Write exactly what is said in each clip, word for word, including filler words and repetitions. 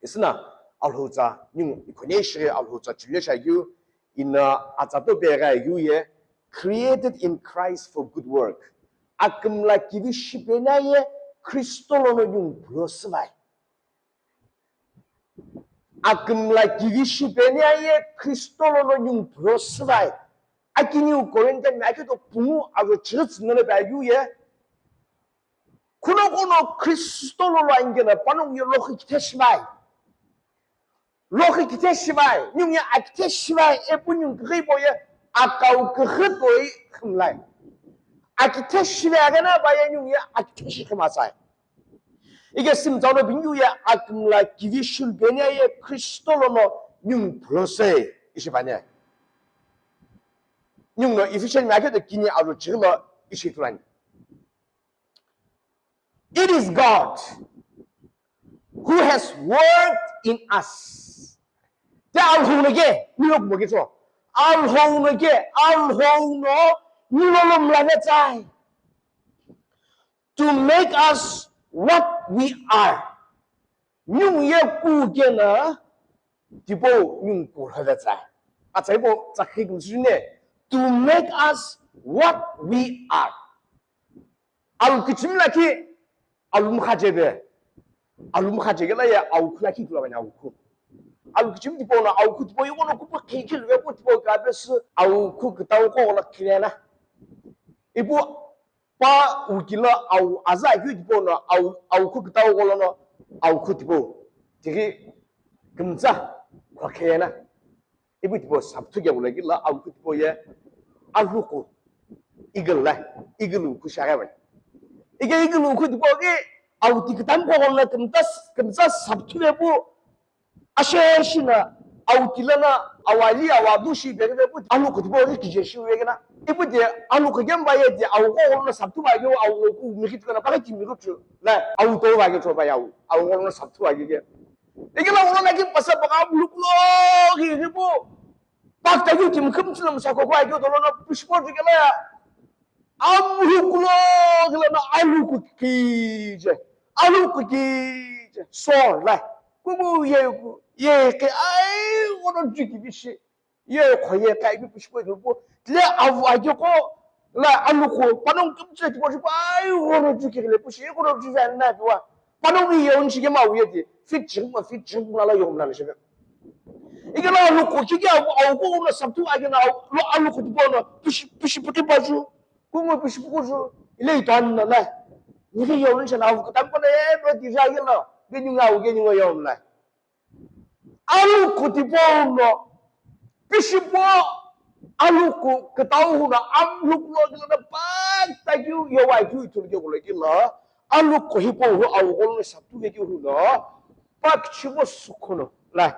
Isina Alhou tsa ningu ikhone shighi Alhou tsa chule shagyu ina atsa to pegha yu ye created in Christ for good work. Akümla kivi shipeni aye Kristo lono ningu pulosivai. Akümla kivi shipeni aye Kristo lono ningu pulosivai. Akiniu Corinthian mi akito pungu aro chirits nene pegha yu ye. Kuno kuno Kristo lolo angena panongu ye lokhi kithe shivai. Lokhi kithe shivai, ningu ye akithe shivai, epu ningu kighibo ye akau kighi toi khimlai. Akithe shivai agana ba ye ningu ye akithe shi khimasai. Ike simtsa lo bingu ye akümla kivi shipeni aye Kristo lono ningu pulosei ishipani. Ningu no Ephesians mi akito kini aro chighi lo ishi tulani. It is God who has worked in us. Te Alhou no ke, ni lo kumo ke cho. Alhou no ke, Alhou no, ni lo lo mla ve tsai. To make us what we are. Ningu ye ku ke na, tipo ningu ku lo ve tsai. Atsa ipo tsa khik ne. To make us what we are. Alu kichimi lakhi, alu mkhache be. Alu mkhache ke la ye, aukhu lakhi kula bani aukhu. Alu kichimi tipo na, aukhu tipo, yuko no kupu kiki lwe po tipo ka be su, aukhu kitau ko la kirena. Ipo pa ukila au aza kyu tipo na, au, aukhu kitau ko la no, aukhu tipo. Tiki, kimtsa, kwa kirena. Ipu tipo sapthu kegula kila aukhu tipo ye aluku eagle la, eagle ukhu shaghe bai. Ike eagle ukhu tipo ke au ti kitam ko gol na kimtas, kimtas sapthu ve pu ashe shi na au ti la na awali awadu shi be ve pu aluku tipo ke kije shi ve na. Ipu de aluku gemba ye de au ko gol na sapthu ba yo au ku mi kit kana pa ki mi ku chu. La au to ba ke cho ba ya au gol na sapthu ba ke. Ikila ulo na ki pasa baka amulukulo ki ribo. Pakta yu kim kim chila msa ko kwa yu dolo na pushpo ju kila ya. Amulukulo kila na aluku kije. Aluku kije. So la. Kumu ye ku. Ye ke ai wono ju ki bishi. Ye khoye kai bi pushpo ju po. Le avu age ko la aluku panong kim chila ki po ju ai wono ju ki le pushi ko ju ya na wa. Panongu ye unchi ke mau ye ti, fit ching ma, fit ching ma la yom la shebe. Ike la aluku kiki au, au ko na sapthu ake na au, lo aluku tipo na, pishi, pishi puti baju, kungo pishi pukuju, ile itan na la. Nike ye unchi na au, katam ko na ye, no ti ja ye na, be ni nga au, ke ni nga yom la. Aluku tipo no, pishi po, aluku kitau huna, amluku lo kilo na pakta kyu, ye wa kyu itul ke kulo kilo, aluku hipo hu au gol na sapthu ke kyu huna, pak chimo sukuno, la,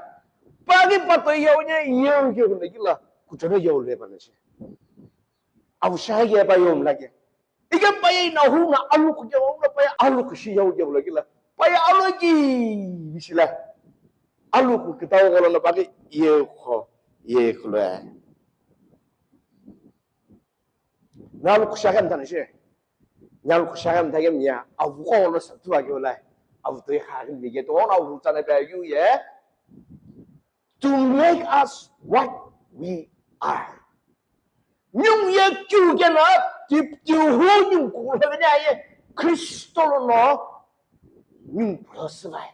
pagi pato ye unye ye ke huna kila, kuchana ye ulwe pa na che. Au sha ye pa yom la ke. Ike paye ina hu na aluku ke hu na paye aluku shi yau ke bula kila. Paye aluki bishila. Aluku kitau golo na pagi ye kho, ye khulo. Na aluku shagam tana she. Na aluku shagam tagem ya. Avu ko lo sapthu ake la. Avu to ya khagim ke to na avu tana ba yu ye. To make us what we are. Nyung ye kyu ke na tip tiu hu nyung ku lo ne ye Kristo lo no nyung prosvai.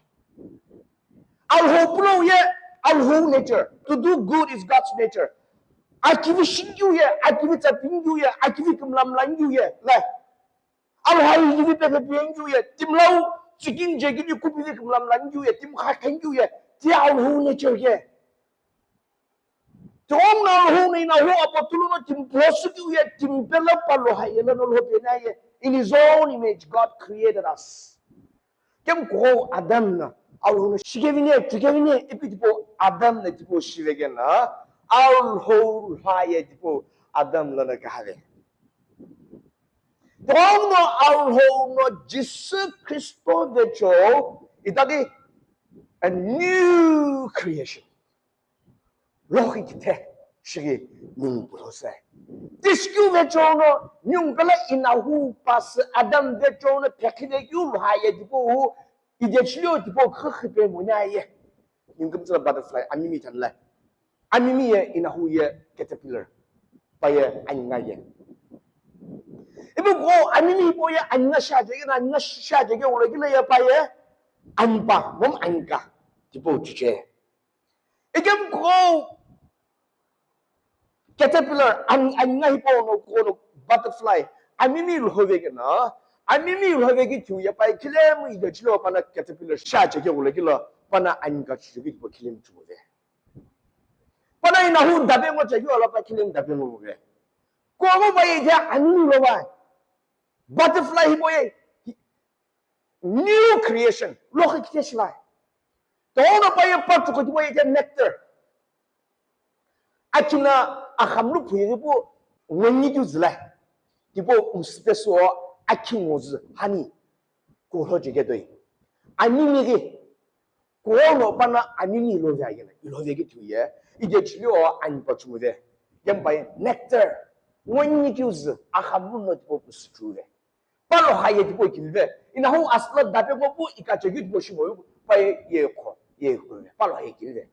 Alho pulo ye, alho nature. To do good is God's nature. Akivi shingyu ye, akivi tsapingyu ye, akivi kumlamlangyu ye. La. Alhai kivi pepe piengiu ye, timlau chiking je kini kupi vi kimlamlangiu ye, tim khakhengiu ye, ti Alhou nature ye. Tigong na Alhou na ina hu apotulu no tim prosukiu ye, tim pela palo ha ye lano lo pena ye. In his own image, God created us. Kem ko Adam na, Alhou na shikevine, chukevine, ipi tipo Adam na tipo shivegena, Alhou ha ye tipo Adam lana kahave. Tighenguno Alhou no Jisü Khristo vecheo, itaghi a new creation. Loghi kithe shighi ningu pulo se. Tiskeu vecheo no ningu pela inahu pasü Adam vecheo no pekhi vekeu lha ye tipau hu, idechilio tipau khikhipe munya ye. Ningu kümtsü la butterfly, amimi thanla. Amimi ye inahu ye caterpillar. Pa ye anyinga ye. Ipu ko amimi hipau ye anyinga shiaje keno, anyinga shiaje keu lo kile ye pa ye anyipa, nom anyika. Tipau chiche. Ikemu ko caterpillar, an-, anyinga hipau no, ko no butterfly, amimi lhove keno, amimi lhove kithiu ye pa ye khilemu ide chilo pana caterpillar shiaje keu lo kilo pana anyika chiche keu tipau khilemu chumove. Pana inahu dape ngo chekeu lo pa khilemu dape ngo move. Ko ngo pa ye ide amimi lo pa. Butterfly hipau ye, new creation, lokhi kithe shivai. Tono pa ye pa chuko tipau ye nectar. Akhi no axamlu phuye pu ngonyi keu zülai. Tipau mspeso akhi ngozü honey. Ko lhoje ketoi. Amimi ghi. Ko no pana amimi lhove aye na. Ilhove kithiu ye. Ide chilo anyipa chumove. Ikemu pa ye nectar. Ngonyi keu zü. Axamlu no tipau msüchue. Palo haye tipau kilive. Inahu asla dape ngo pu ikache keu tipau shimo yu pa ye kho, ye kho. Palo haye kilive.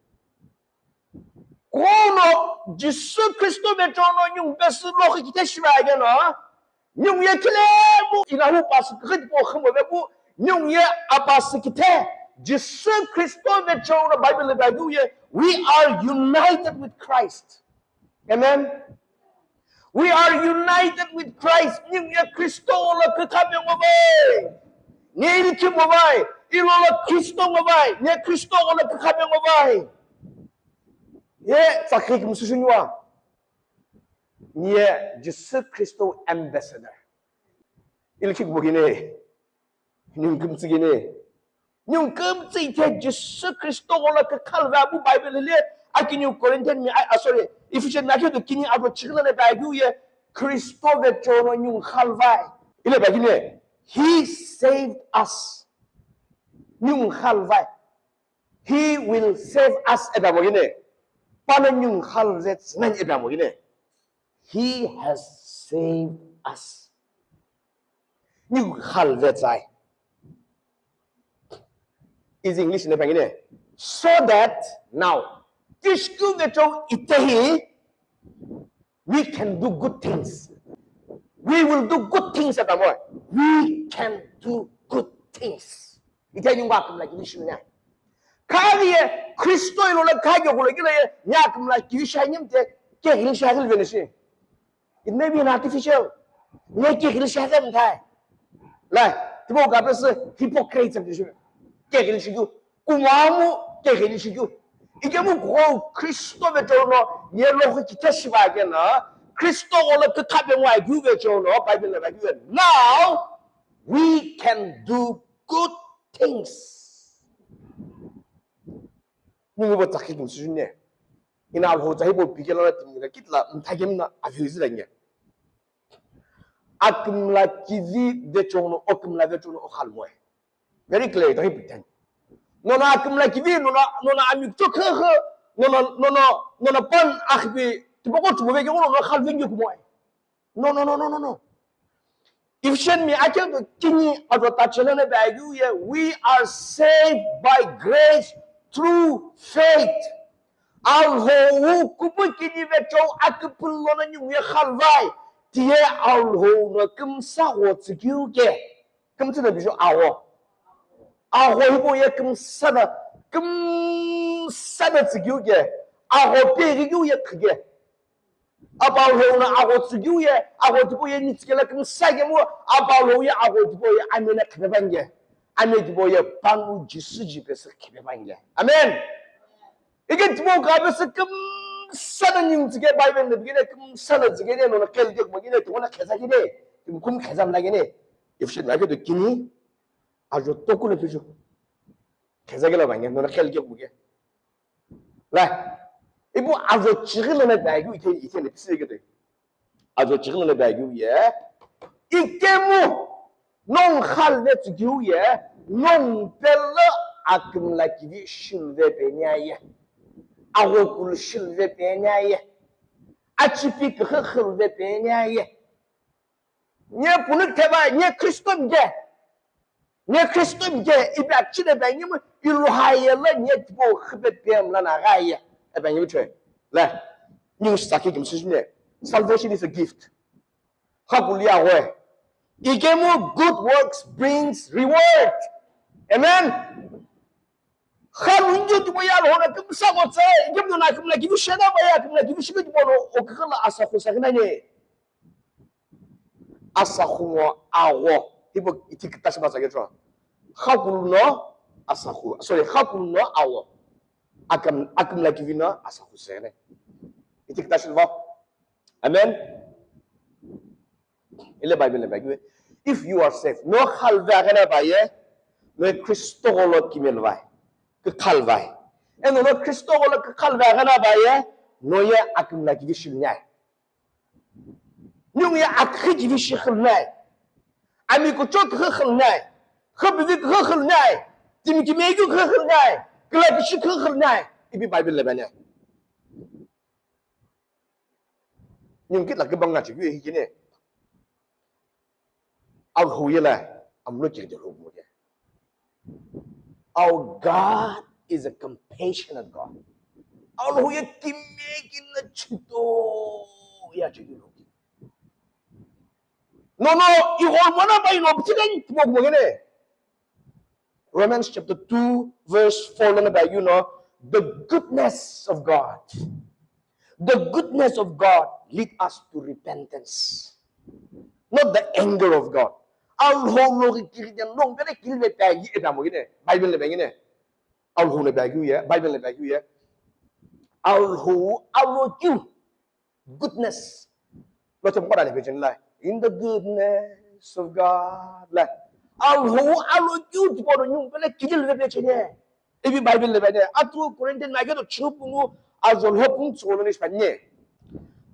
Kono Jisü Kristo vecheono ningu pesü lokhi kithe shiva keno, ningu ye khilemu inahu pasü kikhi tipau khumove pu, ningu ye apasü kithe Jisü Kristo vecheono Bible lo pa keu ye, we are united with Christ. Amen. We are united with Christ. Ningu ye Kristo lo kükhape ngo vai. Ni ni ki mo vai. Ilo lo Kristo ngo vai. Ni Kristo lo kükhape ngo vai. Ye tsakhi ki musushunwa. Ni ye Jisü Kristo ambassador. Ili ki mo gine. Ningu kümtsü gine. Ningu kümtsü ithe Jisü Kristo lo kükhalva pu Bible le akiniu Corinthian mi, ah, sorry, Ephesian mi akhe do kini abo chigla le ba ye Kristo vecheono ningu khalvai. Ile ba gine, he saved us. Ningu khalvai. He will save us eda mo gine. Pana ningu khalve tsmen eda mo gine. He has saved us. Ningu khalve tsai. Is English ne pangine. So that now, kishku vecheono itehi, we can do good things. We will do good things at Amoy. We can do good things. Itehi ningu akümla kivi shimnya. Kaghi ye Kristo ilo lo kaghi kulo kile ye, ningu akümla kivi shanyim te, ke hil shahil veneshi. It may be an artificial. Ne kekili shi hata mthai. Lai, tipau kapesü hypocrites of the church. Kekili shi keu. Kumamu kekili shi keu. Ikemu ko Kristo vecheono, ne lokhi kithe shiva keno, Kristo lo kükhape ngo aye vecheono, Bible lo ba keu. Now, we can do good things. Ningu bo tsakhi kümsü ne. Ina alhou tsa hipau pikela na timi na kitla mthakemi na aviu zila nge. Akümla kivi vecheono, okümla vecheono okhalmoe. Very clear, ita hipiten. Nono akümla kivi, nono, nono amikcho khekhe, nono, nono, nono pan akhbi, tipoko chubo veke, nono khalvenge kumoe. No, no, no, no, no, no. Ephesian mi akhe kini ajo tachele ne ba keu ye, we are saved by grace through faith. Alhou kupu kini vecheono aküpülü lono ningu ye khalvai, tiye Alhou no kümsa gho tsükeu ke. Kümtsü na bisho agho. Agho hipau ye kümsa na, kümsa na tsükeu ke. Agho pe keu ye khike. Apa Alhou no agho tsükeu ye, agho tipau ye nitsükela kümsa kemu, Apa Alhou ye agho tipau ye ame na khipe pange. Ame tipau ye panu Jisü ji pesü khipe pange. Amen. Ike tipau kapesü kümsa na ningu tsüke Bible na bigene kümsa na tsüke ne, nono kele ke kumagene, tipau na kheza kene, timu kum kheza mla kene. Ephesian akhe do kini, ajo toku na pijo. Kheza kela pange, nono kele ke kuke. Lai, ipu ajo chighi lono ba keu ite, ite ne pisi kete. Ajo chighi lono ba keu ye. Ikemu, nongu khalve tsükeu ye, nongu pelo akümla kivi shilve penia ye. Agho kulu shilve penia ye. Achipi kükhe khilve penia ye. Nye punu theva, nye Kristo mge. Ne Kristo mike ipi achile bangimu iluhaye la ne tipo khipe pem la na gaye. E bangimu chwe. La. News saki kim sujne. Salvation is a gift. Khakulia we. Ikemu good works brings reward. Amen. Khalu njo tipo ya lo na kimsa ko tse. Ikemu na kimla kibu shena ba ya kimla kibu shibe tipo lo okhala asa ko sakina ne. Asakhu ngo agho. Hipau ithi kitashi basa ketro. Khakulu no asakhu. Sorry, khakulu no agho. Akam, akimla kivi no asakhu sene. Ithi kitashi vo. Amen. Ile Bible le Bible. If you are saved, no khalve agana baye, no Kristo golo kimel vai. Ke khalvai. Eno no Kristo golo ke khalve agana baye, no ye akimla kivi shilnyai. Ningu ye akhi kivi shi khilnai. Ami kuchok khe khilnai. Khe bivi khe khilnai. Timi kimi yu khe khilnai. Kila kishi khe khilnai. Ipi Bible le bane. Ningu kitla kibanga chikyu hikine. Alhou ye la amlo kiride lo mo ye. Our God is a compassionate God. Alhou ye kimye kina chito ya chikyu lo. No, no, i hormona ba ino pitikan mo mo gene. Romans chapter two, verse four lana ba you know, the goodness of God. The goodness of God lead us to repentance. Not the anger of God. Alhou lo ki kiri den long bere kiri le pa yi e pa mo gene. Bible le ba gene. Alhou le ba ye, Bible le ba ye. Alhou alo kyu. Goodness. Lo te mkora le pejin la. In the goodness of God. La. Alhou alo kyu tipo lo nyung pele kiri le pejin ye. Ipi Bible le bane. Atu Corinthian ma gedo chupungu azol hopung tsolo ni spanye.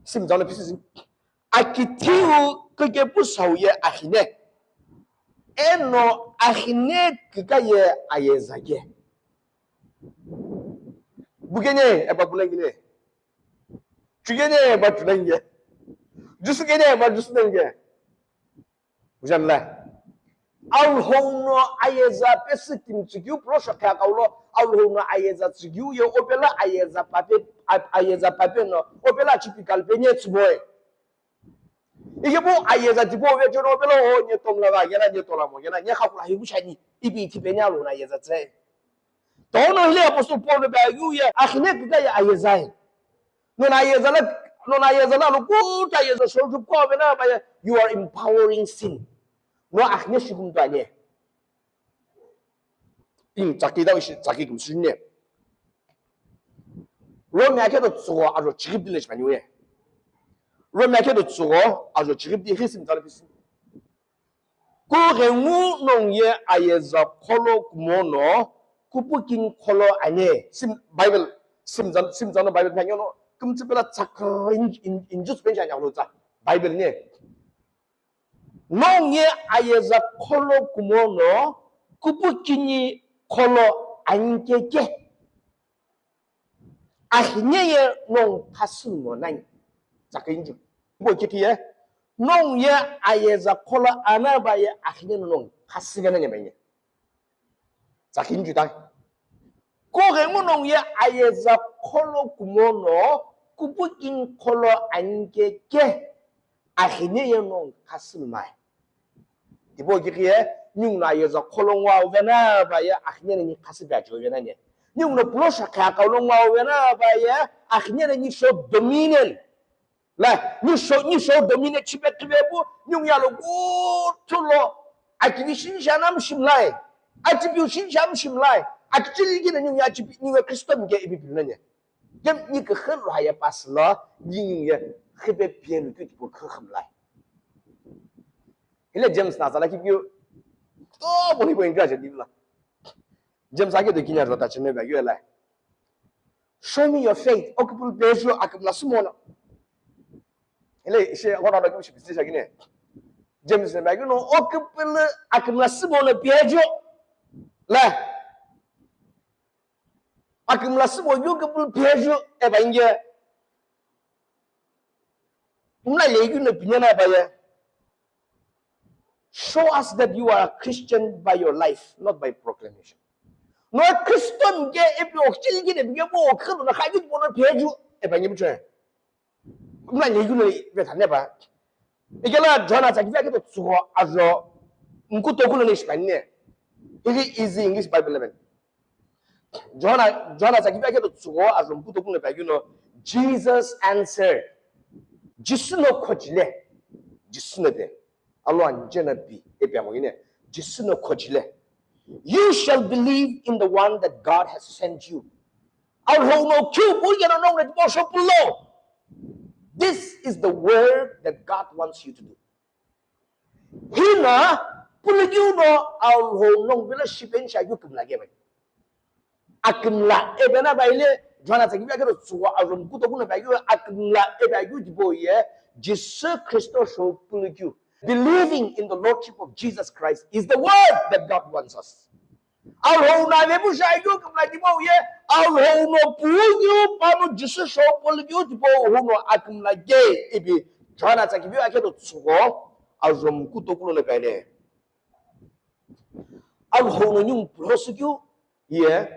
Sim zalo pisi. Akithiu kike pusau ye akhine. Eno akhine kika ye ayezake. Bukene eba bulengine. Chugene eba chulenge. Jusugene eba jusulenge. Bujanla. Alhou no ayeza pesi kim chigiu pro shokha kaulo. Alhou no ayeza chigiu ye opela ayeza pape, ayeza pape no opela chipikal penye chiboy. Ike bo ayeza tipo ve chono pelo o nye tomla va gena nye tola mo gena nye khakula hi bushani ipi ithi penya lo na yeza tse. Tono hile apostle Paul be ayu ye akhine kika ya ayeza. No na ayeza la no na ayeza la lo kuta ayeza shol ko ve na ba you are empowering sin. No akhine shikum to anye. In tsaki da ishi tsaki kim sune. Rome akhe do tsugo aro chigip dile shmani we. Rome akhe do tsugo aro chigip di hisim tsala pisi. Ku rengu nong ye ayeza kholo kumono kupukin kholo ane. Sim Bible sim zan sim zan Bible phanyo no kumtsipela tsaka in in in jus penja nya lo tsa Bible ne. Nong ye ayeza kholo kumono kupu kini kholo ankeke. Akhine ye nong khasu mo nani. Zakenju. Bo kiti ye. Nong ye ayeza kholo anaba ye akhine nong khasi gana nye banye. Tsakinju ta. Ko ghengu nong ye ayeza kholo kumono kupukin kholo ankeke akhine ye nong khasil mai. Tipo kiki ye nyung na ayeza kholo ngwa uvena ba ye akhine ni khasi ba jo uvena nye. Nyung na pulo shakha ka lo ngwa uvena ba ye akhine ni sho dominion. La, nisho, nisho domine chipe kibebu, nyung yalo guthulo, akivi shinja nam shimlai, akivi shinja nam shimlai, akichili gina nyung ya chipi, nyung ya Kristo mige ipi pinanye. Yem ni ke khel haya pasla, ni nyung ya khipe pienu tu tipo khemlai. Hile James na sala kipiu, to boni ko encourage di la. James ake do kinya rota chine ba yela. Show me your faith. Okupul peju akimla sumono. Ele she wana do kimshi bisisha gine. James ne ba gino okupul akimla sumono peju. La. Akimla sumo yukupul peju e ba inge. Umla le gino pinyana ba ye. Show us that you are a Christian by your life, not by proclamation. No Christian ke epi okchil ke epi ke bo okchil na khai ke bo na pheju epi ke bo chwe. Mla ne yule ve thane ba. Ikela John atsa kivi ake to tsugo ajo mkuto kulo ne shpane. Hili easy English Bible eleven. John, John atsa kivi ake to tsugo ajo mkuto kulo pa yuno. Jesus answered. Jisu no khochile. Jisu no de. Alo anjena bi epi amo ine. Jisu no khochile. You shall believe in the one that God has sent you. Alhou no kiu bu yeno nong le tibo shopulo. This is the work that God wants you to do. Hina, pulikiu no Alhou nong bila shipen sha yu kimla ge bai. Akimla ebena bai le, John atsa kivi ake to tsuwa ajo mkuto kulo bai yu akimla eba yu tibo ye, Jesus Christo shopulikiu. Believing in the Lordship of Jesus Christ is the work that God wants us. Alhou no avepu sha yu kimla tibo ye, Alhou no pulikiu pano Jesus shopulikiu tibo huno akimla ge ipi John atsa kivi ake to tsugo ajo mkuto kulo le bai le. Alhou no nyung pulosu keu ye,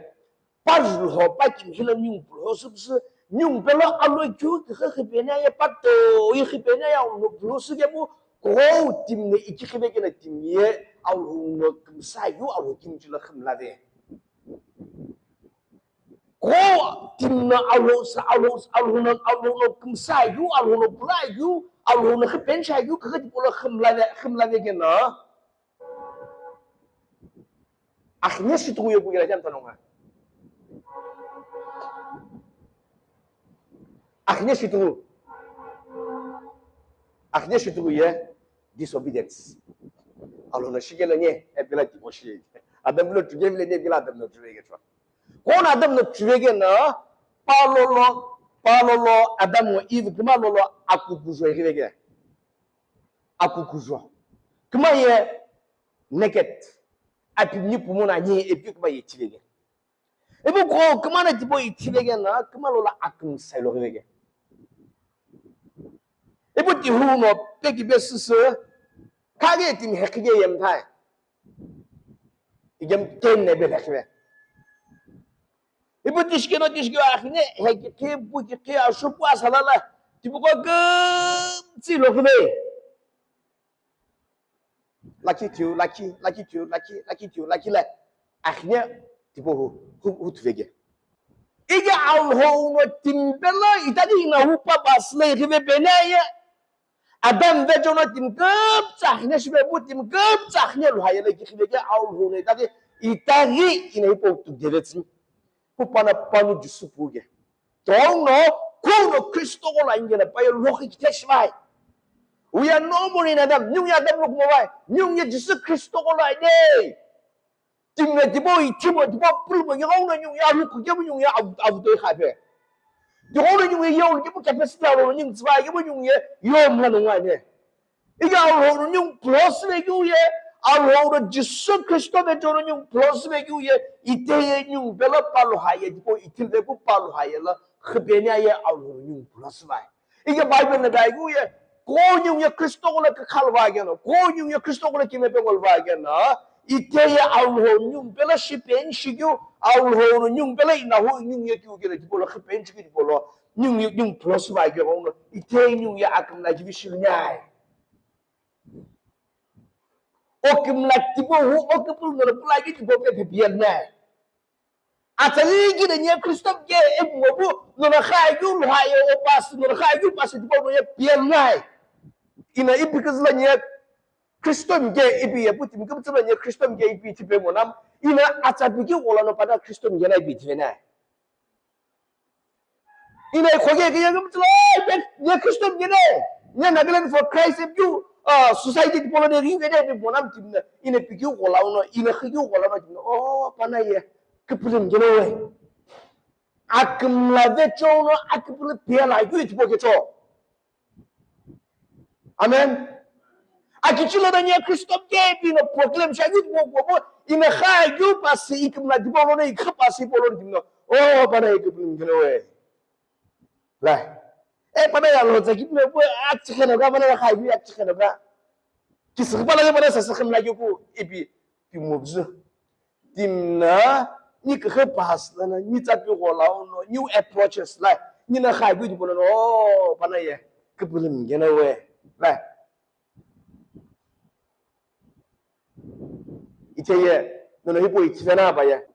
pa julho pa kimhilo nyung pulosu pusu, nyung pelo alo keu kikhe khipene ye pato ye khipene ye Alhou no pulosu kemu, kou timne ikikhive kena tim ye, Alhou no kimsa yu Alhou kimchilo khimlave. Kou timna Alhou sa Alhou sa Alhou no Alhou no kimsa yu Alhou no pula yu Alhou no khipensha yu kikhe tipolo khimlave khimlave kena. Akhine shi tuku ye pukela cham tanonga. Akhine shi tuku. Akhine shi tuku ye disobedience. Alhou no shikelo nye, e bila timoshi. Adam lo tugevile nye bila Adam no tuvege chwa. Kona Adam no tuvege na, palolo, palolo, Adam no Eve, kima lolo, akukujo ye vege. Akukujo. Kima ye, naked. Api ni pumona nye, epi kima ye tivege. Ipu ko kima na tibo ithivege na, kima lola akum sailo vege. Ipu tihu no peki be susu, kage tim hekige yem thai. Igem ten ne be lekhive. Ipu tishke no tishke akhine, hekiki, pukiki, ashupu asalala, tipu ko gum tsilo khive. Lucky tiu, lucky, lucky tiu, lucky, lucky tiu, lucky le. Akhine, tipo hu, hu, hu tuvege. Ige Alhou no timpelo, itadi ina hu pa basle, rive bene ye. Adam ve jono tim kuptsa, akhine shibe bu tim kuptsa, akhine luhaye le, ki rivege Alhou no itadi, itadi ina hipo tu devetsin. Pu pana panu Jisu puge. Tong no, kuno Kristo ko la ingena pa yo lokhi kite shivai. We are no more in Adam. Nyung ya Adam lo kumavai. Nyung ya Jisu Kristo ko la ine. Timne tibo i tibo tibo pulbo ya gauno nyung ya luku ya nyung ya avu avu to khape. Di gauno nyung ya yo ya bu capacity lo nyung tsivai ya bu nyung ya yo mla no ngane. Ige Alhou no nyung pulosu vekeu ye, Alhou no Jisu Kristo vecho no nyung pulosu vekeu ye, ite ye nyung pelo palo haye, tipo itil vepu palo haye la, khipenia ye Alhou no nyung pulosu vai. Ige Bible na dai keu ye, ko nyung ye Kristo ko la kakhalva gena, ko nyung ye Kristo ko la kime pe ngolva gena, ite ye Alhou nyung pelo shipen shikeu, Alhou no nyung pelo inahu nyung ye keu gena, tipo lo khipen shikeu tipo lo, nyung ye nyung pulosu vai gena, ite nyung ye akamla jivi shilnyai. Okimla tipo hu okipul no pula ki tipo pe pe pian na. Atali ki de nye Kristo ke e mo bu no na kha yu lu ha ye o pas no na kha yu pas tipo no ye pian na. Ina ipi kizla nye Kristo ke ipi ye putim ke putim nye Kristo ke ipi tipe mo nam. Ina atsa piki wala no pada Kristo ke na ipi tipe na. Ina ikhoke ke yegum tlo, ye Kristo ngene, ye Nagaland for Christ epiu, ah, society tipolo de ringe de bi bonam timna, ina pikiu gola uno, ina khikiu gola uno timna, oh, pana ye, kipulin ngene we. Akimla vecho uno, akipulin pela yu itipo kecho. Amen. Akichilo da nye Kristo ke pino proclaim sha yu mo mo mo ina kha yu pasi ikimla dibo lo ne ikha pasi polo dino. Oh, pana ikipulin ngene we. La. E pana ya lo tsaki me po achikheno ka pana kha yu achikheno ka. Kisighi pala ye pala sasü khimla keu ku ipi pimobzü. Timna ni kükhe pass lana ni tsapi ghola uno new approaches la ni na khai gui dipono no pana ye küpülü mgena we la. Ite ye nono hipau ithivena pa ye.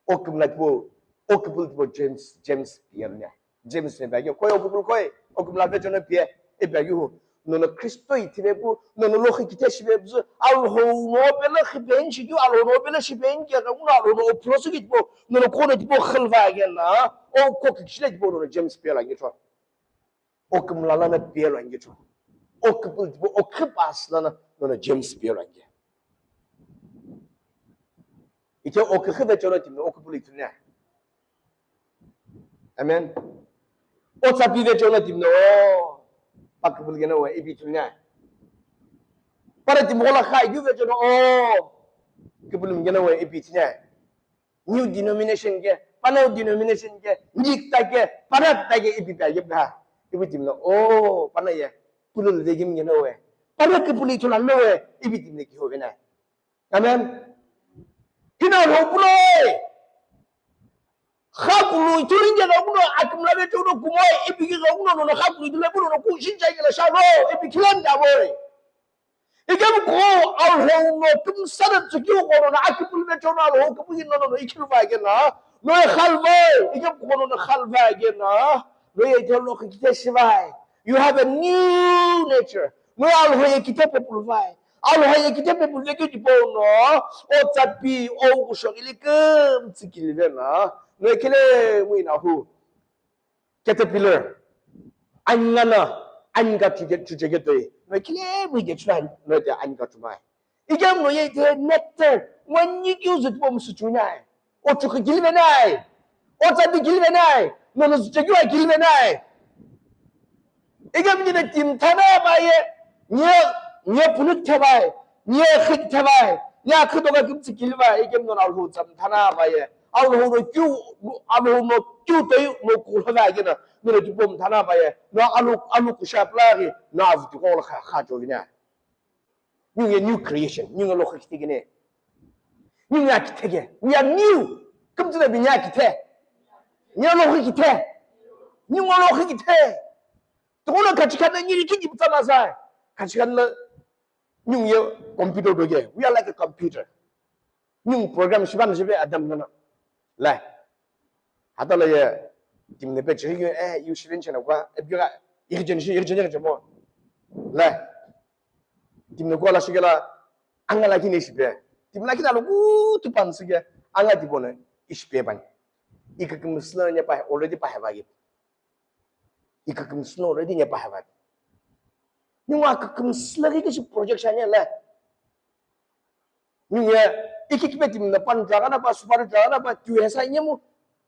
O kümla tipau, o küpülü tipau James, James Pierre nya. James ne bagi koi o küpülü koi, o kümla vecho no pie, e bagi hu. Nono Kristo ithive pu, nono lokhi kithe shive pzü, Alhou no pele khipen shikiu, Alhou no pele shipen kia ka, uno Alhou no o prosu ki tipau, nono kono tipau khalva agena, o ko kikshile tipau nono James Pierre la ngicho. O kümla lana pie lo angi cho. O küpülü tipau, o kükhe pass lana nono James pie lo angi. Ike o kükhe vecho no timno o küpülü ithulu nya. Amen. O tsapi vecho no timno o pa küpülü gena we ipi ithulu nya. Para timbo la khai gyu vecho no o küpülü gena we ipi ithulu nya. New denomination ke, panongu denomination ke, nikta ke, panakta ke ipi pa ye ba. Ipi timno, o, pana ye, pulul vegim ye no we. Pana ke puli thula no we, ipi timne ki ho vena. Amen. Hina lo pulo e. Kha pulu iturin ke no kuno, akim la ve tuno kumo e, ipi ke no kuno, no kha pulu itule kuno, no ku shin chai ke la sha no, ipi kilan da boy. Ikemu ko Alhou no kümsana tsükeu kono na akipul vecho no Alhou küpüghi no no ikhilu va kena. No e khalvai, ikemu kono na khalvai kena. No e theology kite shivai. You have a new nature. No e Alhou ye kite pepul vai. Alhou ye kite pepul ve kiti pono. O tsapi, o kushokili küm tsikili vena. No e kile muina hu. Caterpillar. Anyi ngana, anyi ka chuche, chuche ke toi. No kile mui ke chuna, no te anyi ka chumai. Ike no ye te nectar, ngoni ki uzu tipo musu chunai. O chuka gilvenai. O tsapi gilvenai. No no chuche kiwa gilvenai. Ike mni be tim thana ba ye. Nye, nye punuk te bai. Nye khik te bai. Nye khik doga kim tsikil bai. Ike mno na lu tsam thana ba ye. Alhou no kyu, Alhou no kyu toi no kulhava kena, no le tipom thana ba ye, no alu, alu kusha plagi, no avuti ko la kha, kha chovina. New year, new creation, new year lo khikite kene. New year kithe ke, we are new. Come to the binya kithe. New year lo khikite. New year lo khikite. To no kachikana ni ki ki tsama sa. Kachikana Nyung ye computer do ye, we are like a computer. Nyung program shiban jibe adam nana. Lai. Hata la ye, timne pe chiri ye, eh, you shouldn't chena kwa, e biga, yirjen shi, yirjen yirjen mo. Lai. Timne kwa la shigela, anga la kine shibe. Timla kina lo, u, tu pan sige, anga di bone, ishbe ban. Ika kumsla ne pa, already pa heba ye. Ika kumsla already ne pa heba. Nyung a kükümsü lagi kishi project shani la. Nyung ye, iki kipe timna pan draga na pa, super draga na pa, tu hesa nyemu.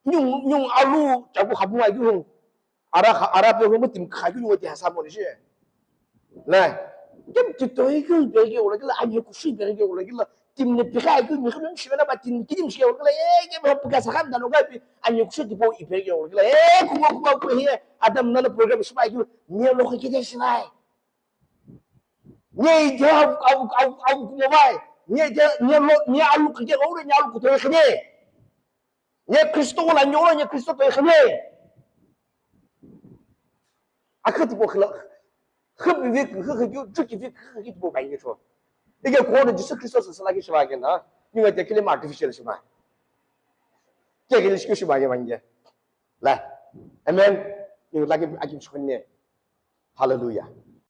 Nyung, nyung alu, chaku khabu ma yu. Ara kha, ara pe hong tim kha yu ti hesa mo ni shi. La. Kem ti toi kyu be ge ola kila, anyo kushu be ge ola kila. Timne pika yu ni khulun shi na ba tim kidim shi ola kila. E, kem ha pika sa khan da no ga pi, anyo kushu ti po i be ge ola kila. E, kuma kuma ku he, adam na program shi ba yu, ni lo ke de shi lai. Nye ite avu, avu, avu, avu kumo vai. Nye ite, nye lo, nye alu kike gaure, nye alu kutoe khine. Nye Kristo la nyolo, nye Kristo toe khine. Akhati po khla. Khap vi, khap vi, chuki vi, khap vi po bai nye cho. Ike ko de Jesus Christ sa la ke shiva ke na. Nye te kile artificial shiva. Ke kile shi shiva ke vange. La. Amen. Nye la ke akim shukne. Hallelujah.